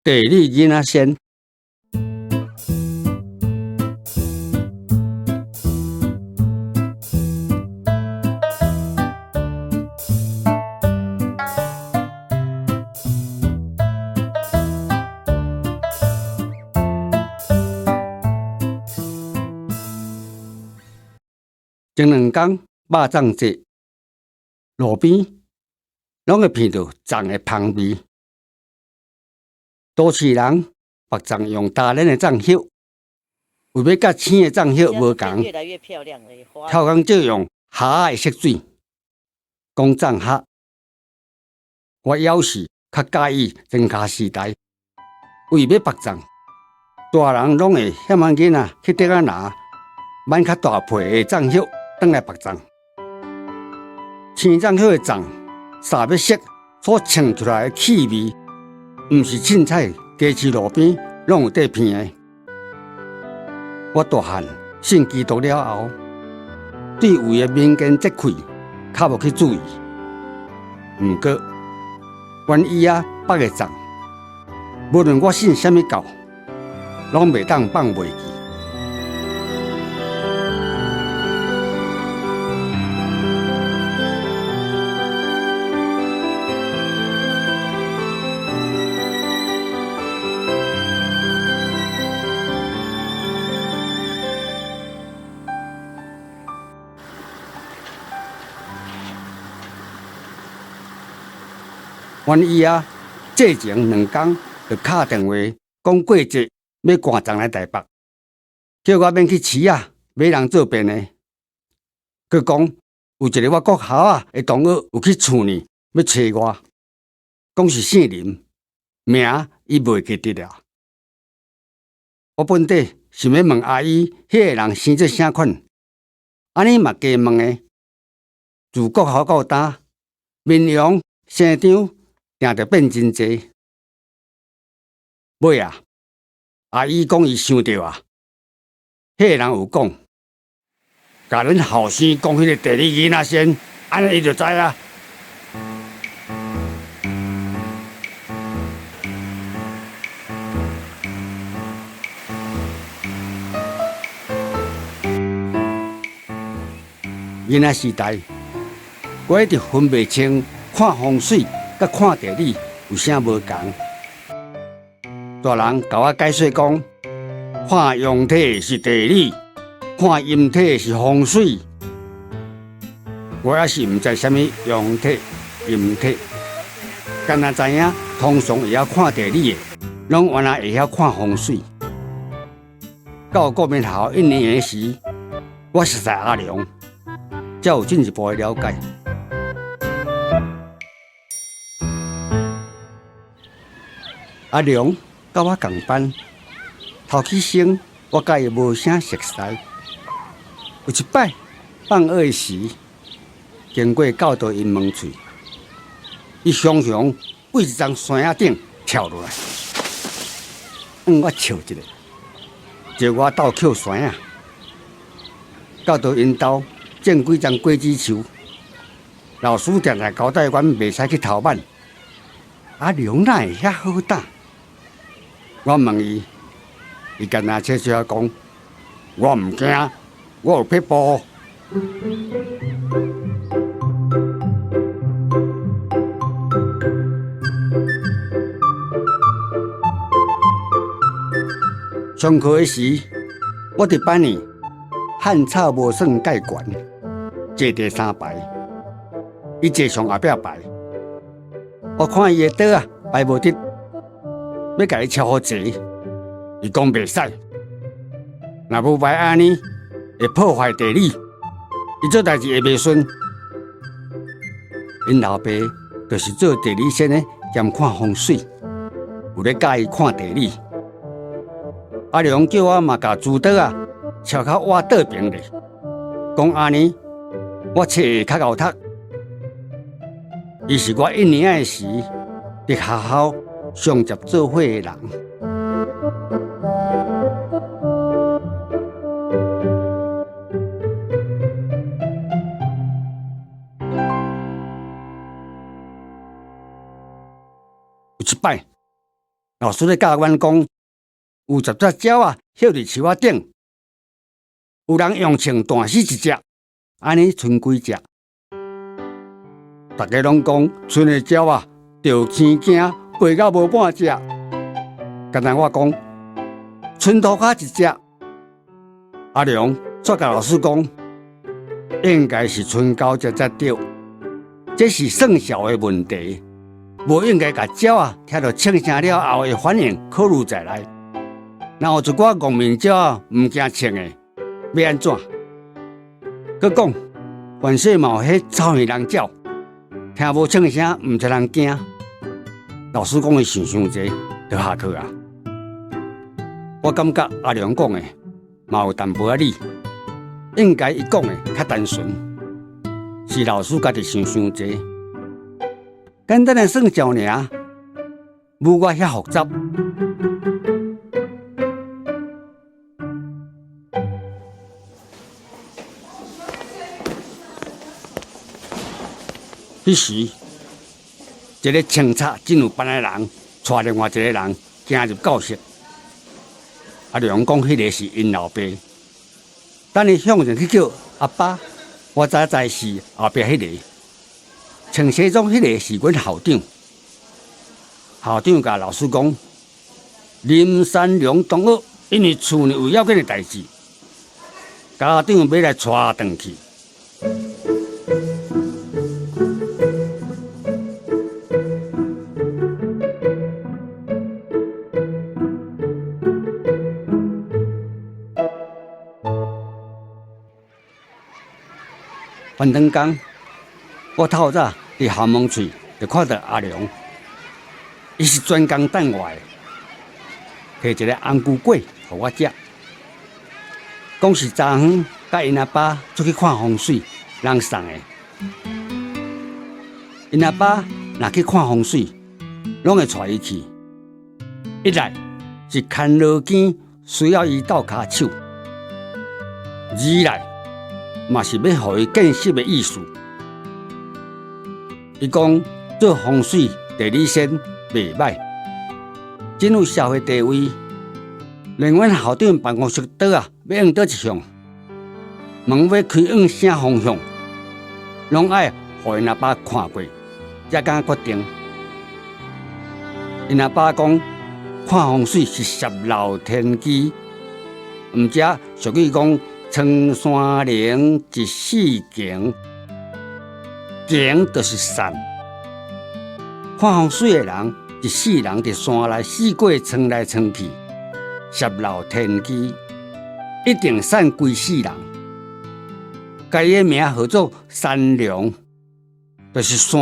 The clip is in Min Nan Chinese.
地理囡仔仙。前兩工肉粽節，路邊攏會聞著粽的芳味。都市人縛粽用大連的粽葉，為欲佮青的粽葉無仝，透工借用蝦的色水，講粽蝦。我猶是較佮意莊跤時代，為欲縛粽，大人攏會嫌阮囡仔去竹仔拿挽較大皮的粽葉轉來縛粽。青粽葉的粽，捎欲色所穿出來的氣味，毋是凊彩街市路邊攏有綴闻的。我大漢信基督了後，對位的民間節氣較無去注意。毋過，阮姨仔縛的粽，無論我信啥物教，攏袂當放袂記。阮姨仔節前兩工就敲電話講過節欲趕粽來台北，叫我免去市仔買人做便的。閣講有一个我國校仔的同學有去厝呢，欲揣我，講是姓林，名伊袂記得了。我本底想欲問阿姨，彼个人生做啥款，按呢嘛加問的。自國校到今，面容、生長定著變真濟。尾仔，阿姨講伊想著啊，彼个人有講，共恁後生講彼个地理囡仔仙，按呢伊就知啊。囡仔時代，我一直分袂清看風水佮看地理有啥無仝。大人共我解說講，看陽體是地理，看陰體是風水。我猶是毋知啥物陽體、陰體，干焦知影通常會曉看地理的，攏原來會曉看風水。到國民學校一年級時，我熟似阿良，才有進一步的了解。阿良佮我仝班，頭起先我佮伊無啥熟似。有一擺放學時，經過教導𪜶門喙，伊雄雄對一叢山仔頂跳落來，向我笑一下，招我鬥抾山仔。教導𪜶兜種幾叢果子樹，老師定定交代阮袂使去偷挽。阿良哪會遐好膽？我問伊，伊干焦笑笑講：我毋驚，我有撇步。上課的時，我佇班裡漢草無算蓋懸，坐第三排，伊坐上後壁排。我看伊的桌仔排無直，欲共伊超予坐，伊講袂使，若無排按呢，會破壞地理，伊做代誌會袂順。𪜶老爸就是做地理先的，兼看風水，有咧佮意看地理。阿良叫我嘛共書桌仔超較倚倒爿咧，講按呢，我冊會較𠢕讀。伊是我一年仔時佇學校上捷做伙的人。有一擺，老師咧教阮講，有十隻鳥仔歇佇樹仔頂，有人用槍彈死一隻，按呢賰幾隻？逐家攏講，賰的鳥仔著生驚，飛到無半隻。敢若我講，賰塗跤一隻。阿良煞共老師講，應該是賰九隻才對。這是算數的問題，無應該共鳥仔聽著槍聲了後的反應考慮在內。若有一寡戇面鳥仔毋驚槍的，欲按怎？閣講，凡勢嘛有彼草耳人鳥，聽無槍聲毋才通驚。老師講伊想傷濟，就下課啊。我感覺阿良講的嘛有淡薄仔理，應該伊講的較單純，是老師家己想傷濟。簡單的算數爾，無我遐複雜。彼時，一个穿插真有班的人，帶另外一個人行入教室。阿良講，彼个是𪜶老爸。等伊向前去叫阿爸，我才知是後壁彼个。穿西裝彼个是阮校長。校長共老師講，林三龍同學因為厝內有要緊的代誌，家長欲來帶轉去。翻轉工，我透早佇校門喙就看著阿良，伊是專工等我的，提一個紅龜粿予我食，講是昨昏佮𪜶阿爸出去看風水，人送的。𪜶阿爸若去看風水，攏會帶伊去。一來是牽路肩需要伊鬥跤手，二來嘛是欲予伊見識的意思。伊講做風水地理先袂䆀，真有社會地位。連阮校長辦公室桌仔欲放佗一向，門欲開往啥方向，攏愛予𪜶阿爸看過，才敢決定。𪜶阿爸講看風水是洩漏天機，毋則俗語講倉山靈一世情，情就是散。看風水的人一世人佇山內四過賰來賰去，洩漏天機，一定散規世人。共伊的名號做山龍，就是山。